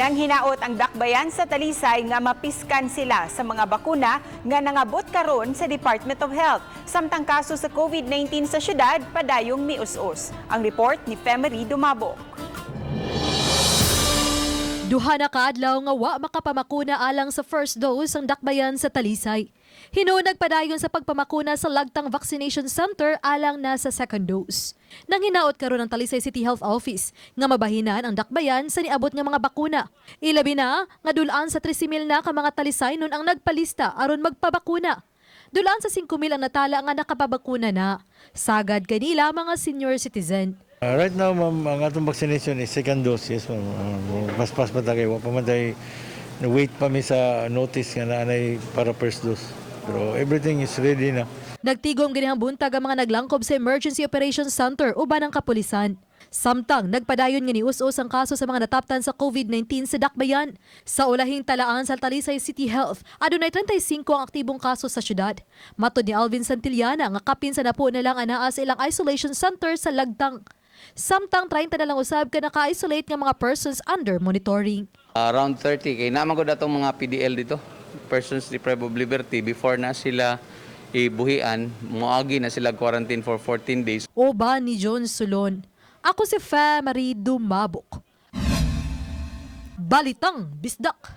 Nang hinaot ang dakbayan sa Talisay nga mapiskan sila sa mga bakuna nga nangabot karon sa Department of Health. Samtang kaso sa COVID-19 sa syudad padayong mius-us. Ang report ni Femery Dumabok. Duha na kaadlaw nga wa makapamakuna alang sa first dose ang dakbayan sa Talisay. Hinuon nagpadayon sa pagpamakuna sa Lagtang Vaccination Center alang na sa second dose. Nang hinaot karon ang Talisay City Health Office nga mabahinan ang dakbayan sa niabot nga mga bakuna. Ilabi na nga dulaan sa 13,000 na ka mga Talisay nun ang nagpalista aron magpabakuna. Dulaan sa 5,000 ang natala nga nakapabakuna na. Sagad kanila mga senior citizen. Right now, ma'am, ang atong vaccination is second dose. Yes, ma'am. Paspas pa tayo. Wa pa man tayo, wait pa mi sa notice nga naanay para first dose. Pero everything is ready na. Nagtigom ganihang buntag ang mga naglangkob sa Emergency Operations Center uban ang kapulisan. Samtang nagpadayon nga nius-us ang kaso sa mga nataptan sa COVID-19 sa Dakbayan. Sa ulahing talaan sa Talisay City Health, adunay 35 ang aktibong kaso sa syudad. Matod ni Alvin Santillana nga kapin sa napo na lang anaa sa ilang isolation center sa Lagtang. Samtang 30 na lang usab ka naka-isolate nga mga persons under monitoring. Around 30 kay naman ko datong mga PDL dito, persons deprived of liberty. Before na sila ibuhian, moagi na sila quarantine for 14 days. Uban ni John Solon. Ako si Fa Marie Dumabok. Balitang Bisdak.